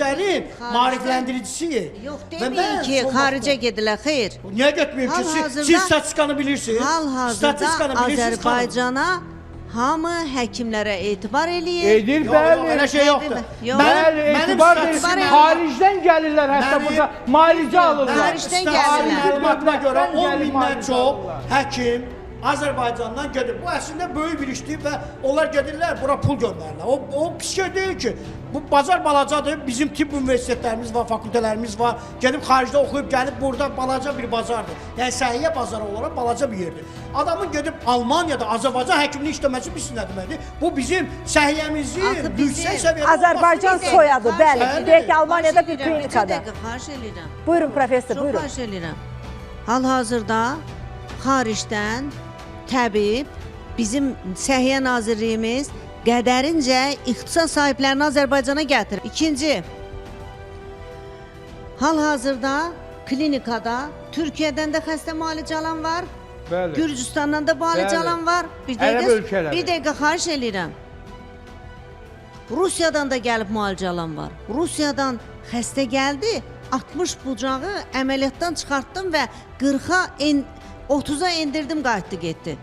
işlərin maarifləndiricisiyi. Yox, Və deməyin mən ki, son xaricə vaxtda- gedirlər. Xeyr. Niyə getməyim ki? Siz statistikanı bilirsiniz. Hal-hazırda Statistikanı bilirsiniz xanım. Azərbaycana hamı həkimlərə etibar eləyir. Edir, Yox, yox, bəli. elə şey yoxdur. Yox. Bəli, etibar edir. statistik- Xaricdən gəlirlər hətta burada müalicə alırlar. Xaricdən Statistik gəlirlər. məlumatına görə Xaricdən 10 gəlib mindən müalicə çox alırlar. həkim Azərbaycandan gedir. Bu əslində böyük bir işdir və onlar gedirlər, bura pul göndərirlər. O pis şey deyil ki. Bu bazar balacadır. Bizim tibb universitetlərimiz var, fakültələrimiz var. Gedib xaricdə oxuyub gəlib burada balaca bir bazardır. Yəni səhiyyə bazarı olaraq balaca bir yerdir. Adamın gedib Almaniyada Azərbaycan həkimliyi işləməsi biz nə deməkdir? Bu bizim səhiyyəmizin Axı bizim yüksək səviyyədə Azərbaycan olmasıdır. soyadı, bəli. Bəli. Deyək ki, Almaniyada bir Xahiş eləyirəm, klinikada. Bir dəqiqə, xahiş eləyirəm. Buyurun professor, Çox buyurun. xahiş eləyirəm. Hal-hazırda xaricdən təbib bizim Səhiyyə Nazirliyimiz qədərincə ixtisas sahiblərini Azərbaycana gətirir. İkinci, hal-hazırda klinikada Türkiyədən də xəstə müalicə alan var. Bəli. Gürcüstandan da müalicə Bəli. alan var. Bir Ərəb dəqiqə, ölkələri. bir dəqiqə xahiş eləyirəm. Rusiyadan da gəlib müalicə alan var. Rusiyadan xəstə gəldi, 60 bucağı əməliyyatdan çıxartdım və 40-a 30-a endirdim, qayıtdı getdi.